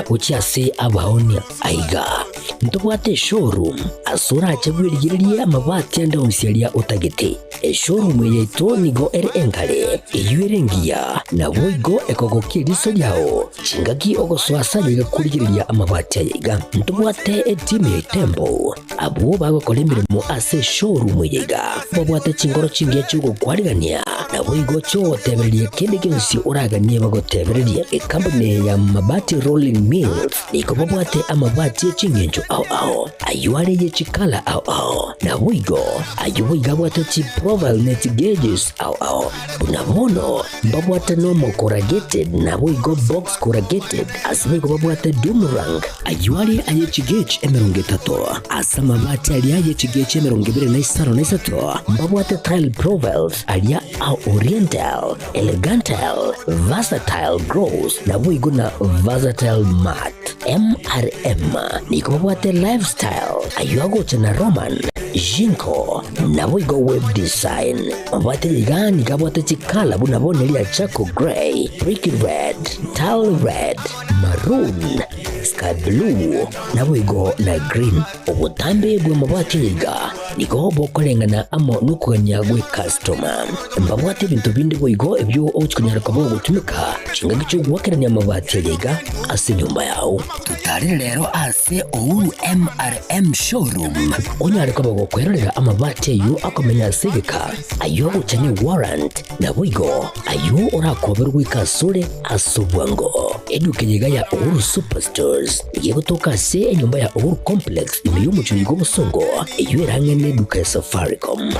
gochia ase abaonia. Aiga ntobwate eshowroom ase orache bwerigererie amabati ande onsi aria otagete. Eshowroom eye yaito nigo ere engare, eyio ere engiya, naboigo ekogokia eriso riao chingaki ogosoa ase aye iga korigereria amabati aya iga. Ntobwate etimu ya Itembo abwo bagokora emeremo ase eshowroom eye iga, babwate chinkoro chingiya chi'ogokwarigania, naboigo chi'ogotebereria kende gionsi oraganie bagotebererie. Ekampuni eye ya Mabati Rolling Mills nigo babwate amabati e ching'encho ao ao, ayio are ye chikala ao ao, naboigo ayio boigo abwate chiprofile ne chigeges ao ao. Buna bono mbabwate normal corrugated naboigo box corrugated, ase boigo babwate doomerang, ayio are aye chigauge 30, ase amabati aria aye chigauge 25 mbabwate tile profiles aria a oriental, Elegantal, Versatile Gross, naboigo na Versatile Matte. MRM nigo babwate Lifestyle, ayio agocha na Roman, Jinko, naboigo Web Design. Mabwate iga nigo abwate chikala buna bono eria Charcoal Grey, Brick Red, Tile Red, Maroon, Sky Blue, naboigo na Green. Obotambe bw'amabati iga nigo bokoreng'ana amo nokogania gw'ekastoma. Mbabwate ebinto binde boigo ebio ogochia konyara koba ogotumeka chingaki chi'ogoakerania amabati aria iga ase enyomba yao. Totarere rero ase Uhuru MRM Showroom onyare koba gokwerorera amabati ayio akomenya ase egeka, ayio agocha ne warrant, Naboigo ayio orakoberwe goika asore ase obwango. Eduka eye iga ya Uhuru Superstores nigo egotoka ase enyomba ya Uhuru Complex ime y'omochie oiga obosongo, eyio ere ang'e neduka ya Safaricom.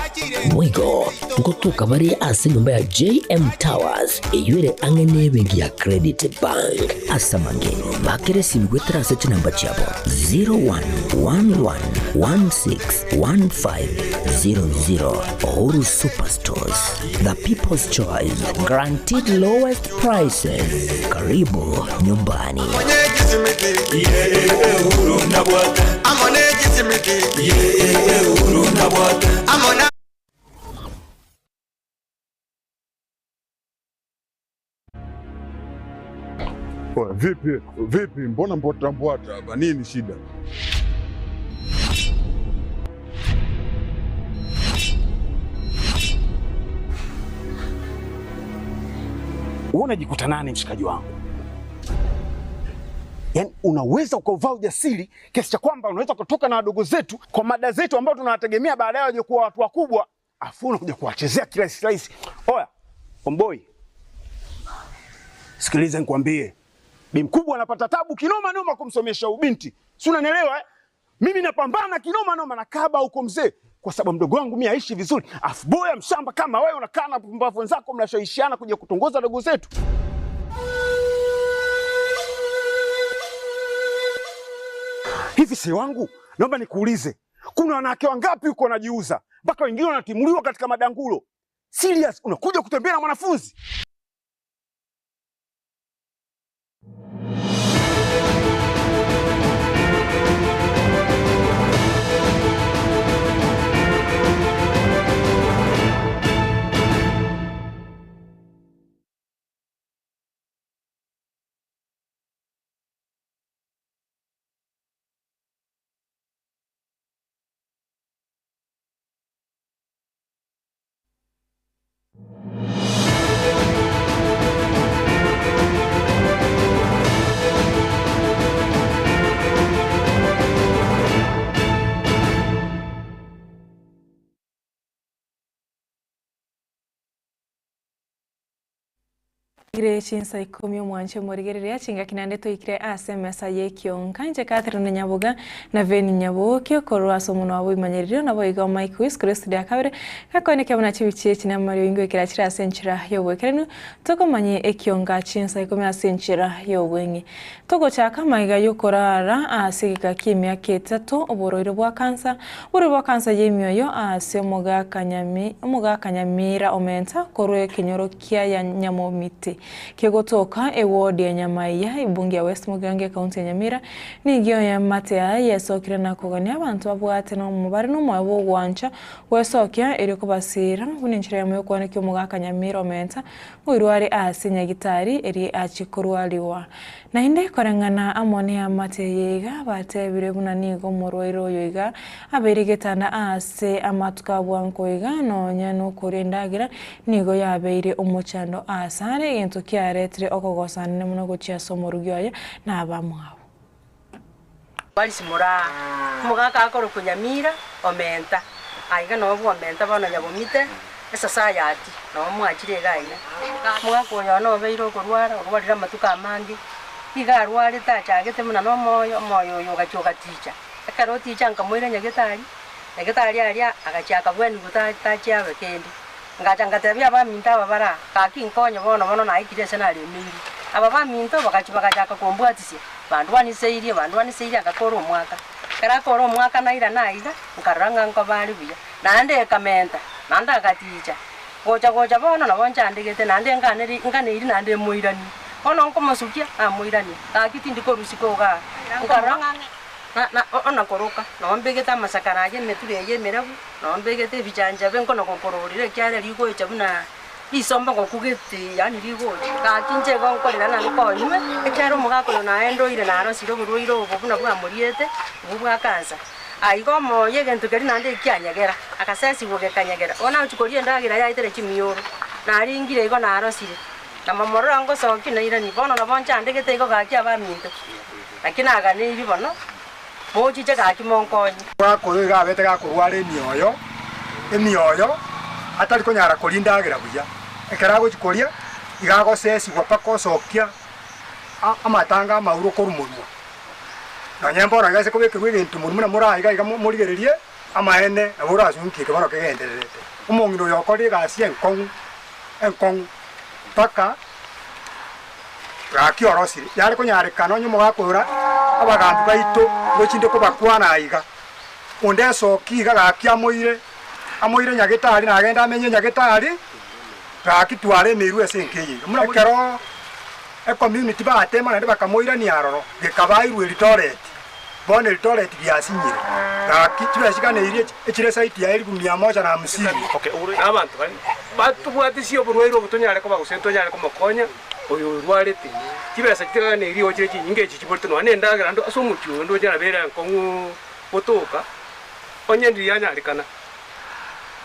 Boigo ngotoka bare ase enyomba ya JM Towers eyio ere ang'e nebenki ya Credit Bank. Ase amange, bakera esimi goetera ase chinamba chiabo 0111161500. Uhuru Superstores, the people's choice, guaranteed lowest prices. Karibu nyumbani. Oya, vipi vipi, mbona mbwata mbwata hapa, nini shida? Wewe unajikuta nani mshikaji wangu? Yaani unaweza ukauvaa ujasiri kiasi cha kwamba unaweza kutoka na wadogo zetu kwa mada zetu ambao tunawategemea baadaye waje kuwa watu wakubwa, afu unakuja kuwachezea kirahisi rahisi. Oya, omboi, sikiliza nikwambie, bi mkubwa anapata tabu kinoma noma kumsomesha ubinti, si unanielewa eh? Mimi napambana kinoma noma na kaba huko mzee, kwa sababu mdogo wangu mimi aishi vizuri, afu boya mshamba kama wewe unakaa na pumbavu wenzako mnashawishiana kuja kutongoza dogo zetu. Hivi si wangu, naomba nikuulize, kuna wanawake wangapi huko wanajiuza mpaka wengine wanatimuliwa katika madangulo? Serious, unakuja kutembea na mwanafunzi? Ire chinsa ikomi omwanche omorigereria chingaki naende toikire ase emesa y'ekionka inche Catherine Nyaboga na Veni Nyaboke korwa ase omonwa bw'oimanyeririo naboigo Mike Wis korwa estudio ya kabere gakoenekia buna chibichi echi namario ingo ekera chire ase enchera y'oboikeranu tokomanye ekionka chinsa ikomi ase enchera y'obweng'e. Togochaka amaiga y'okorara ase egeka ki'emiaka etato oborwaire bwa kansa, oborwaire bwa kansa y'emioyo ase omogaka Nyamira Omenta korwa ekenyoro kia ya Nyamomiti. Kegotoka eward ya Nyamaiya, ebunge ya West Mugirango ekaunti ya Nyamira, nigo eamate yaye yesokire na kogania abanto babwate bare nomoyo bw'ogwancha gwesokia erio kobasiira buna enchera eyemo y'okwaneka omogaka Nyamira omenta ngoirwe are ase nyagitari eria achie korwariwa. Naende koreng'ana amo neamate eye iga batebire buna nigo omorwaire oyo iga abeire getanda aase amatuko a bwango iga nonya nokoria endagera nigo yabeire omochando aasare, egento kiaretire okogosanera mono gochia ase omorugi oye na abamwabo. Barisi moraa, omogaka akorokwa Nyamira omenta, aiga noo bwomenta bono Nyabomite, esasayati, noo mwachire iga aiga. Omogaka oyo one obeire okorwara, orwarire amatuko amange, nigo arwarete achagete buna nomoyo, omoyo oyo ogachia ogaticha. Ekero oticha nkamoira nyagetari, nyagetari aria agachia akabwenigwa ta tachia abe kende. Ngacha ngatebia abaminto aba bare aa, Gaki nkonye bono bono naikire ase naremeirwe. Aba baminto bagachia bagachaka kombwatisia, bandwaniseirie, bandwaniseirie agakora omwaka. Ekero akora omwaka nairana aiga, nkarora ng'a nkoba are buya. Naende ekamenta, naende agaticha. Gocha gocha bono nabo nchandegete, naende nganeri nganeirie naende emoiranie. Bono nkomosukia, namoirania, gaki tindi korusia igaa. Nkarora ng'a na na ona koroka, nabo mbegete amasakara aye emetugo eye emerabu. Nabo mbegete ebichanchabe nkona gokororera, ekiagera rigocha buna risomba ngokugete, yaani rigocha. Gaki inche igo nkorera na nkonywe, ekiagera omogaka oyo naende oire narosire oborwaire obo buna bwamoriete, obwo bwa kansa. Aa igo omoyo egento keria naende ekianyegera, agasesigwa gekanyegera. Bono nagochia koria endagera yaetire chimioro, naringire igo narosire, na momorero ngosokia nairania. Bono nabo nchandegete igo gaki abaminto, naki naganeirie bono. Mochiche gaki monkonye. Omwaka oyo iga abete gakorwara emioyo, emioyo, atari konyara koria endagera buya. Ekero agochia koria, iga agosesigwa mpaka osokia amatanga amauro korwa monwa. Nonye mbono iga ase kobekerwa egento monwe buna more aiga iga morigererie, amaene nabo orasunkie eke bono kegendererete. Omong'ina oyo okorire egasi enkong'u, enkong'u mpaka. Gaki orosire, yare konyarekana onye omogaka ora abagambi baito ngochinde kobakwana aiga. Onde esoki iga gaki amoire, amoire nyagetari nagende amenye nyagetari, gaki tware emerwe ase enka eye iga. Buna ekero ecommunity batema naende bakamoirania aroro, gekabairwa Eldoret, bono Eldoret giasinyire. Gaki chibesa chiganeirie echire saidi ya elifu mia moja na hamsini. Abanto baria batobwatisie oborwaire obo tonyare koba gose ntonyare komokonya. Oyo orwarete, chibesa chitiganeiri ochire chinyinga echi chiborete nonya nendagera ndo ase omochie oyo ndoche nabere enkong'u gotoka, onye ndiri yanyarekana,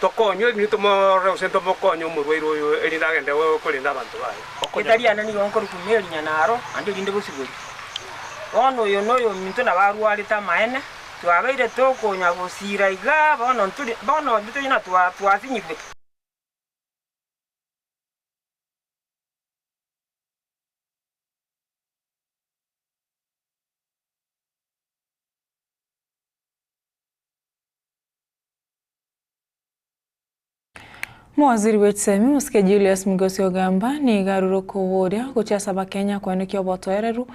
tokonywe erinde tomorore gose ntomokonye omorwaire oyo erinde agende korenda abanto baye. Etari yane nigo nkorokwa Mary Nyanaro, naende erinde bosibori. Bono oyo noyominto nabo arwarete amaene, twabeire tokonya gosira igaa, bono nturi bono intwe tonya twa twasinyigwe. Mowaziri bw'echisemi Mosike Julius Migos Ogamba nigo arure okoboria gochia ase abakenya koenekia obotoereru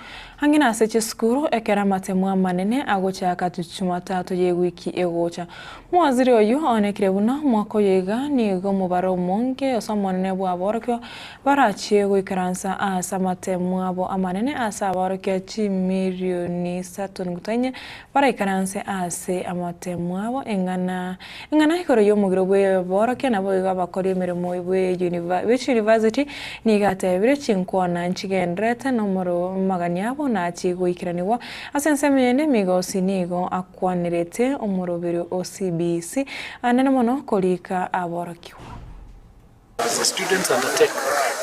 ang'e na ase chisukuru ekero amatemo amanene agochaka Jumatatu y'ewiki egocha. Mowaziri oyio oonekire buna omwaka oyo iga nigo omobaro omonge ase omonene bw'aborokigwa barachie goikaransa ase amatemo abo amanene ase abaorokia chimilioni isato nukta inye baraikaranse ase amatemo abo eng'ana eng'ana igoro y'omogiro bw'aborokia naboigo abakori emeremo bwe chiuniversity nigo atebire chinkwana nchigendererete nomoro amagani abo nachie goikeranigwa ase ensemo eyende emigosi nigo Akwanerete omoroberi o CBC anene mono korika aborokigwa. As the students undertake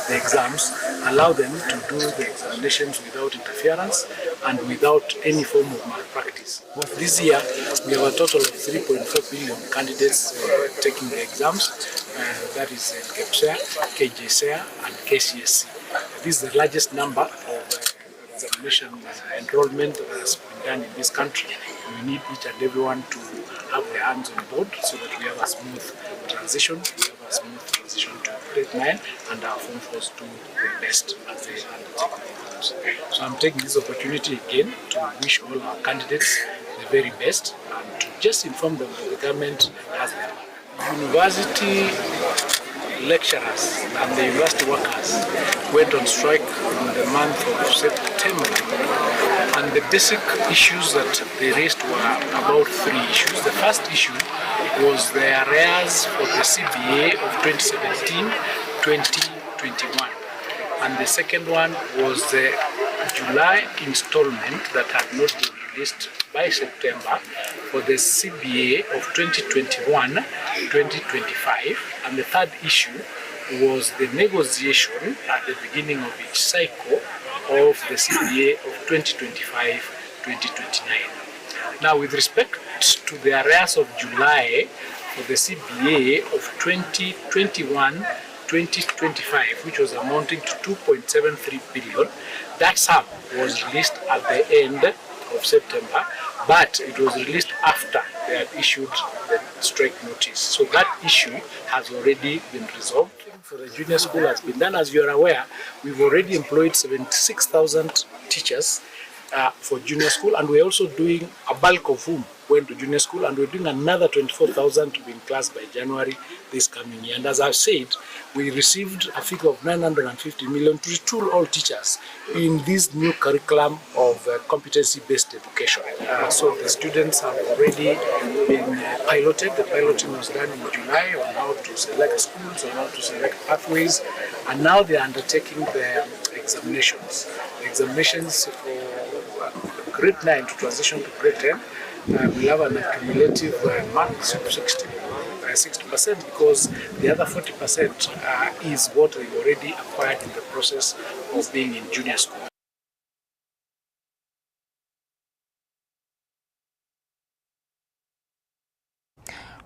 the exams, allow them to do the examinations without interference and without any form of malpractice. This year we have a total of 3.4 million candidates taking the exams, that is in KPSEA, KJSEA and KCSE. This is the largest number of examination enrollment that has been done in this country. We need each and everyone to have their hands on board so that we have a smooth transition. We have a smooth transition to grade 9 and our form 4s do their best as they undertake the exams. So I'm taking this opportunity again to wish all our candidates the very best and to just inform them that the government has their back. University lecturers and the university workers went on strike in the month of September. And the basic issues that they raised were about three issues. The first issue was the arrears for the CBA of 2017-2021. And the second one was the July installment that had not been released by September for the CBA of 2021-2025. And the third issue was the negotiation at the beginning of each cycle of the CBA of 2025-2029. Now, with respect to the arrears of July for the CBA of 2021-2025, which was amounting to 2.73 billion, that sum was released at the end of September, but it was released after they had issued the strike notice. So that issue has already been resolved. For the junior school has been done. As you are aware, we've already employed 76,000 teachers for junior school, and we're also doing a bulk of whom went to junior school, and we're doing another 24,000 to be in class by January this coming year. And as I've said, we received a figure of 950 million to retool all teachers in this new curriculum of competency-based education. So the students have already been piloted. The piloting was done in July on how to select schools, on how to select pathways, and now they are undertaking the examinations. The examinations for grade 9 to transition to grade 10 will have an accumulative marks of 60% because the other 40% is what they've already acquired in the process of being in junior school.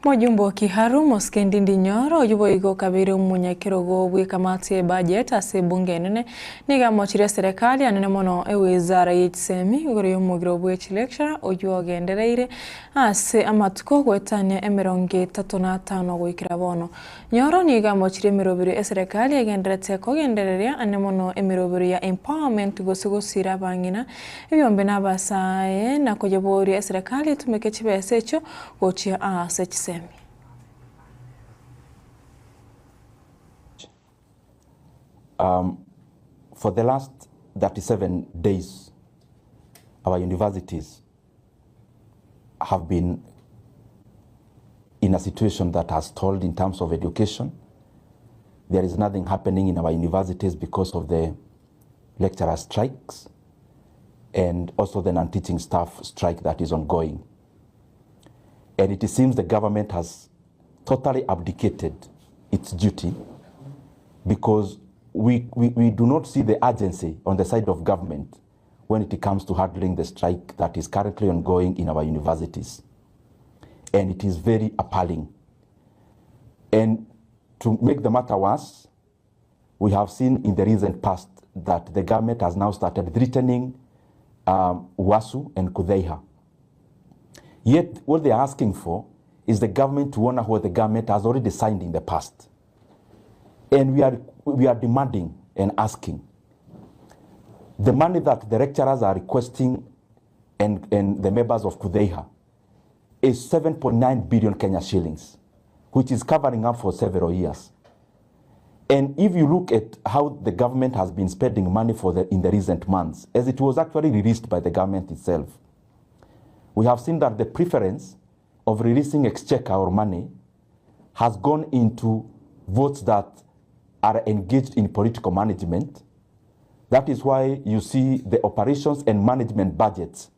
Mojumbe o Kiharu Mosike Ndindi Nyoro oyio boigo okabeire omonyakerogo bw'ekamati y'ebudget ase ebunge enene nigo amochire eserekari anene mono ewizara ye chisemi igoro y'omogiro bwe chilecturer oyio ogendereire ase amatuko goetania emerongo etato na atano goikera bono. Nyoro nigo amochire emerobero eserekari egenderete kogendereria ane mono emerobero ya empowerment gose gosira abang'ina ebiombe na abasae na koyeboria eserekari etumeke chibesa echio gochia ase chisemi. For the last 37 days, our universities have been in a situation that has stalled in terms of education. There is nothing happening in our universities because of the lecturer strikes and also the non-teaching staff strike that is ongoing. And it seems the government has totally abdicated its duty because we do not see the urgency on the side of government when it comes to handling the strike that is currently ongoing in our universities. And it is very appalling. And to make the matter worse, we have seen in the recent past that the government has now started threatening UASU and KUDHEIHA. Yet what they are asking for is the government to honor what the government has already signed in the past. And we are demanding and asking. The money that the lecturers are requesting and the members of KUDHEIHA is 7.9 billion Kenya shillings, which is covering up for several years. And if you look at how the government has been spending money in the recent months, as it was actually released by the government itself, we have seen that the preference of releasing exchequer or money has gone into votes that are engaged in political management. That is why you see the operations and management budgets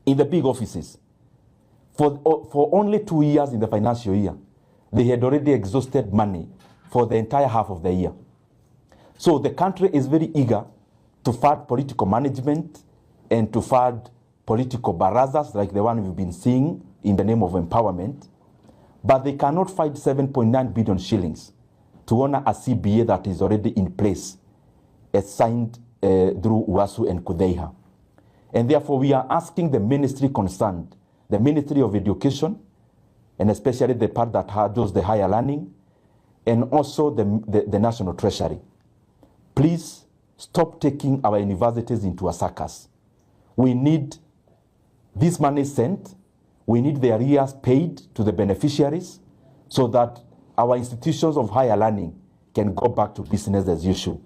in the big offices. For only 2 years in the financial year, they had already exhausted money for the entire half of the year. So the country is very eager to fund political management and to fund political barazas like the one we've been seeing in the name of empowerment, but they cannot find 7.9 billion shillings to honor a CBA that is already in place, as signed through UASU and KUDHEIHA. And therefore, we are asking the ministry concerned, the Ministry of Education, and especially the part that handles the higher learning, and also the National Treasury. Please stop taking our universities into a circus. We need this money sent. We need the arrears paid to the beneficiaries so that our institutions of higher learning can go back to business as usual.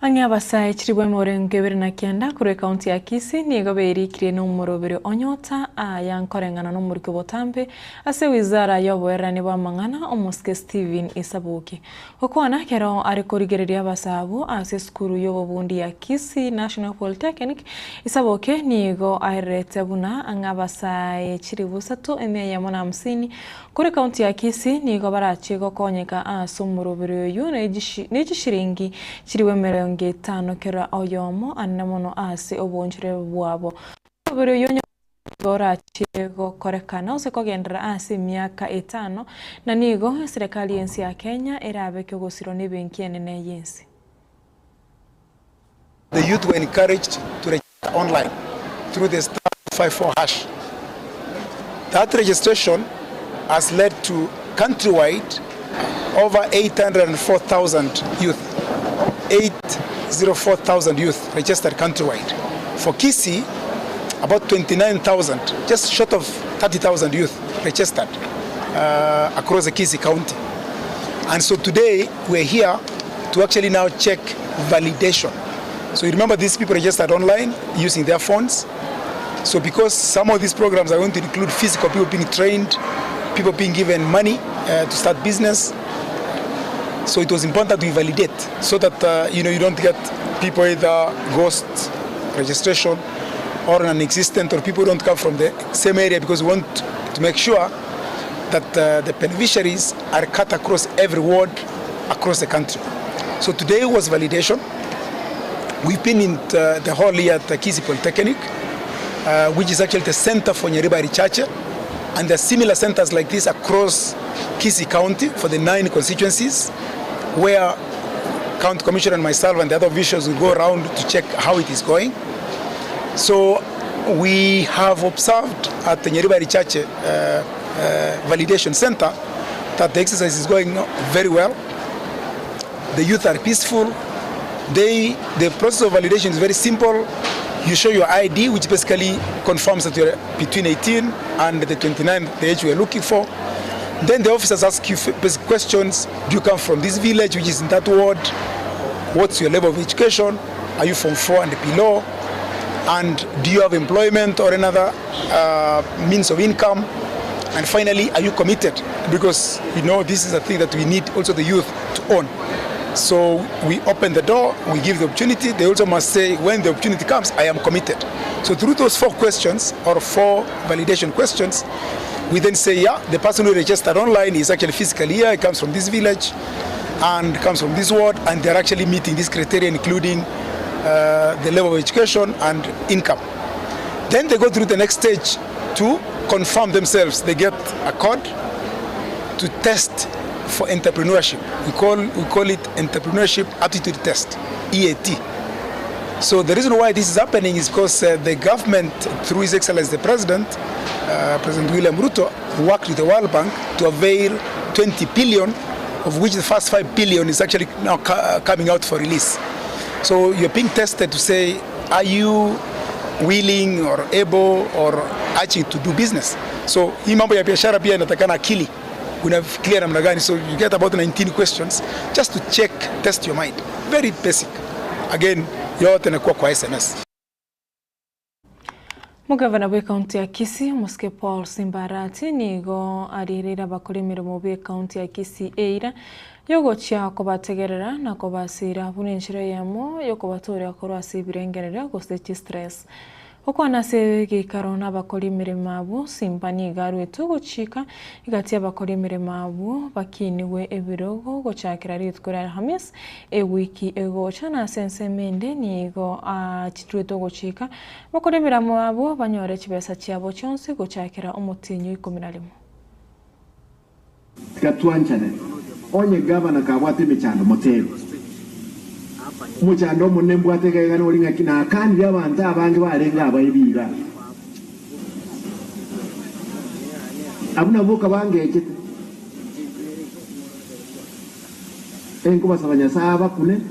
Ang'e abasae chilifu emerongo ebere na kianda korwa ekaunti ya Kisii nigo berikirie nomoroberio o Nyota aya nkoreng'ana nomoriki obotambe ase ewizara y'oboererani bw'amang'ana omosike Stephen Isaboke. Gokwana ekero are korigereria abasae abwo ase esukuru y'obobundi ya Kisii National Polytechnic, Isaboke nigo aererete buna ang'e abasae chilifu isato emia eyemo na hamsini Korwa ekaunti ya Kisii nigo barachie gokonyeka ase omoroberi oyio ne chishiringi chilifu emerongo etano kera oyomo anene mono ase oboonchoreri bwabo. Omoroberi oyio nigo orachie gokorekana gose kogenderera ase emiaka etano na nigo eserekari y'ense ya Kenya erabeke ogosirwa nebenki enene y'ense. The youth were encouraged to register online through the star 54 hash. That registration has led to countrywide over 804,000 youth, 804,000 youth registered countrywide. For Kisii, about 29,000, just short of 30,000 youth registered uh, across the Kisii County. And so today we're here to actually now check validation. So you remember these people registered online using their phones. So because some of these programs are going to include physical people being trained, people being given money uh, to start business. So it was important that we validate so that uh, you know you don't get people either ghost registration or non-existent or people don't come from the same area because we want to make sure that uh, the beneficiaries are cut across every ward across the country. So today was validation. We've been in the, the hall here at the Kisii Polytechnic, uh, which is actually the center for Nyaribari Chache. And there are similar centers like this across Kisii County for the nine constituencies, where County Commissioner and myself and the other officials will go around to check how it is going. So we have observed at the Nyaribari Chache uh, uh, Validation Center that the exercise is going very well. The youth are peaceful. They, the process of validation is very simple. You show your ID, which basically confirms that you're between 18 and the 29, the age we are looking for. Then the officers ask you basic questions. Do you come from this village, which is in that ward? What's your level of education? Are you from 4 and below? And do you have employment or another uh, means of income? And finally, are you committed? Because you know this is a thing that we need also the youth to own. So we open the door, we give the opportunity. They also must say, when the opportunity comes, I am committed. So through those four questions or four validation questions, we then say, yeah, the person who registered online is actually physically here, he comes from this village and comes from this ward, and they're actually meeting this criteria, including uh, the level of education and income. Then they go through the next stage to confirm themselves. They get a code to test for entrepreneurship. We call, we call it Entrepreneurship Aptitude Test, EAT. So the reason why this is happening is because uh, the government, through His Excellency the President, uh, President William Ruto, worked with the World Bank to avail 20 billion, of which the first 5 billion is actually now uh, coming out for release. So you're being tested to say, are you willing or able or urging to do business? So hii mambo ya biashara pia inatakana akili unafikiria namna gani? So you get about 19 questions just to check, test your mind. Very basic. Again, yote inakuwa kwa SMS. Omogavana bw'ekaunti ya Kisii, Omosike Paul Simba Arati nigo ariereire abakori emeremo b'ekaunti ya Kisii eira yogochia kobategerera na kobasira buna enchera eyemo yokobatooria korwa ase ebirengererio gose chistress. Gokwana ase egeikaro nabakori emeremo abwo, Simba nigo arwetwe gochika egati y'abakori emeremo abwo bakinigwe ebirogo gochakera rituko ria Alhamisi ewiki egocha na ase ensemo ende nigo achitwete ogochika abakori emeremo abwo banyore chibesa chiabo chionsi gochakera omotienyi o ikomi na rimo. Tiga twanchane, onye gavana kabwate emechando motebe. Omochando omonene mbwate iga iga nori ng'aki nakanire abanto abange barenge abaibi iga. Abwo nabwo boka bangechete. Enkobasaba Nyasae abakune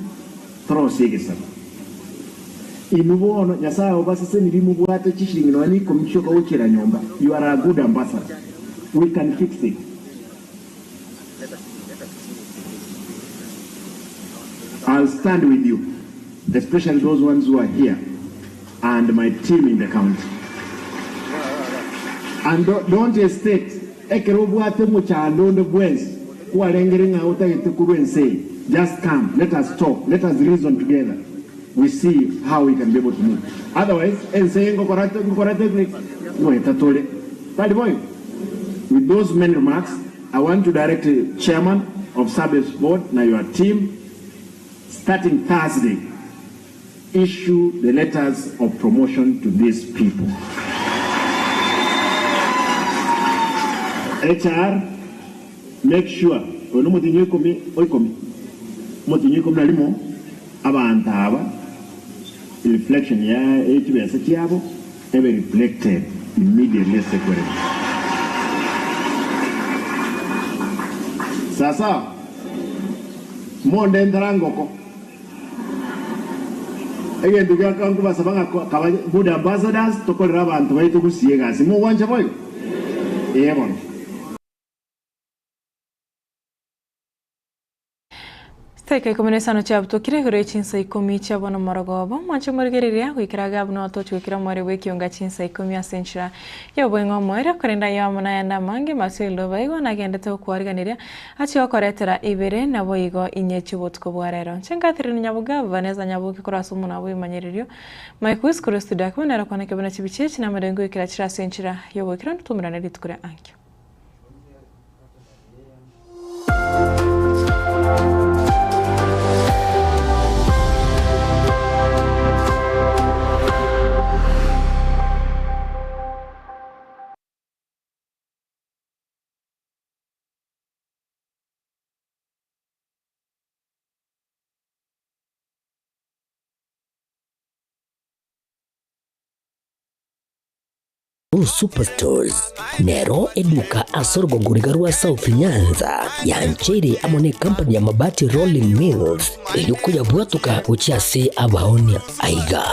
torosie egesaku. Inwe bono Nyasae obasesenirie mobwate chishilingi nonya na ikomi chioka gochiera nyomba, you are a good ambassador, we can fix it. I'll stand with you, especially those ones who are here and my team in the county. And don't hesitate, ekero obwate omochando onde bwensi kwarengire ng'a otagete korwa ense eye, just come, let us talk, let us reason together, we see how we can be able to move. Otherwise, ense eye ngokora ngokora ngoeta tore. Tari boigo? With those many remarks, I want to direct the chairman of Service Board na your team, starting Thursday, issue the letters of promotion to these people. HR, make sure, oyo nomotienyi o ikomi, o ikomi, omotienyi o ikomi na rimo, abanto aba, reflection ya chibesa chiabo ebe reflected immediately ase ekwereri. Sawasawa? Mondentera ngoko. Egento giaka nkobasaba ng'a kaba good ambassadors tokorere abanto baito gusii egasi. Mogwancha boigo? Ee bono. Chidakika 15 chiabutokire igoro ye chinsa ikomi chia bono morogoba. Mwanche morigereria goikera iga buna otochi goikera omoerio bw'ekionga chinsa ikomi ase enchera y'oboing'o omoerio, korende ayio amo nayande amange masio riroba igo nagendete gokwariganeria achie gokoretera ibere naboigo inye chi'obotuko bwa rero. Inche Catherine Nyaboga, Vanessa Nyaboke korwa ase omonwa bw'ebimanyererio, Mike Wis korwa estudio ake bono ere okwana kebuna chibicha echi namarengo goikera chire ase enchera y'oboikeranu twaumerane rituko ria ankio. Superstores nero eduka ase orogongo riga rwa South Nyanza yancheire amo ne company ya Mabati Rolling Mills erio koyabwatoka gochia ase abaonia. Aiga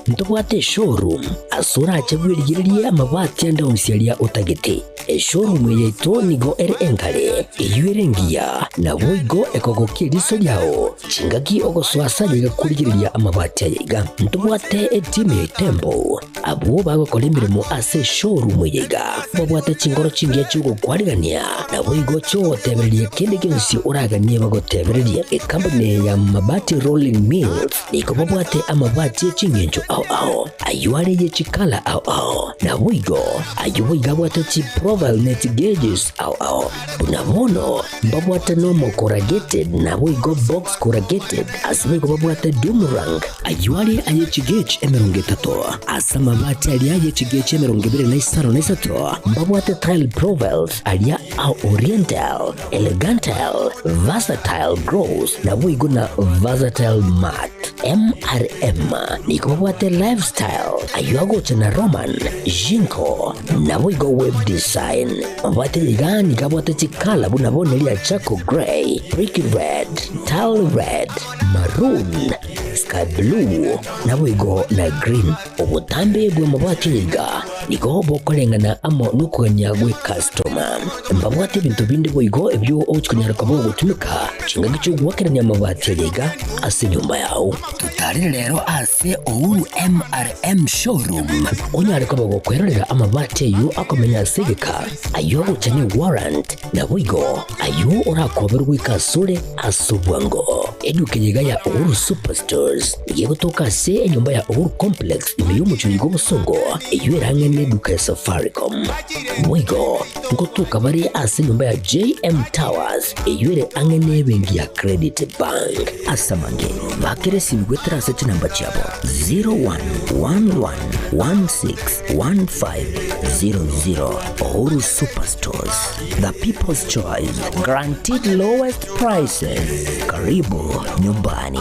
ntobwate eshowroom ase orache bwerigererie amabati ande onsi aria otagete. Eshowroom eye yaito nigo ere enkare, eyio ere engiya, naboigo ekogokia eriso riao. Chingaki ogosoa ase aye iga korigereria amabati aya iga. Ntobwate etimu ya Itembo, abwo bagokora emeremo ase eshowroom eye iga. Babwate chinkoro chingiya chi'ogokwarigania, naboigo chi'ogotebereria kende gionsi oraganie bagotebererie. Ekampuni eye ya Mabati Rolling Mills nigo babwate amabati e ching'encho ao ao, ayio are ye chikala ao ao, naboigo ayio boigo abwate chiprofile ne chigeges ao ao. Buna bono mbabwate nomo corrugated naboigo box corrugated, ase boigo babwate doom rank, ayio are aye chigauge 30, ase amabati aria aye chigauge 25 mbabwate tile profiles aria a oriental, elegantal, versatile gloss naboigo na versatile matte. MRM nigo babwate lifestyle, ayio agocha na Roman, Jinko, naboigo web design. Mabwate iga nigo abwate chikala buna bono eria charcoal grey, brick red, tile red, maroon, sky blue, naboigo na green. Obotambe bw'amabati aya iga nigo bokoreng'ana amo nokogania gw'ekastoma. Mbabwate ebinto binde boigo ebio ogochia konyara koba ogotumeka chingaki chi'ogoakerania amabati aya iga ase enyomba yao. Totarere rero ase Uhuru MRM Showroom onyare koba gokwerorera amabati ayio akomenya ase egeka, ayio agocha ne warrant, naboigo ayio orakoberwe goika asore ase obwango. Eduka eye iga ya Uhuru Superstores nigo egotoka ase enyomba ya Uhuru Complex ime y'omochie oiga obosongo, eyio ere ang'e neduka ya Safaricom. Boigo ngotoka bare ase enyomba ya JM Towers eyio ere ang'e nebenki ya Credit Bank. Ase amange, bakera esimi goetera ase chinamba chiabo 0111161500. Uhuru Superstores, the people's choice, guaranteed lowest prices. Karibu nyumbani.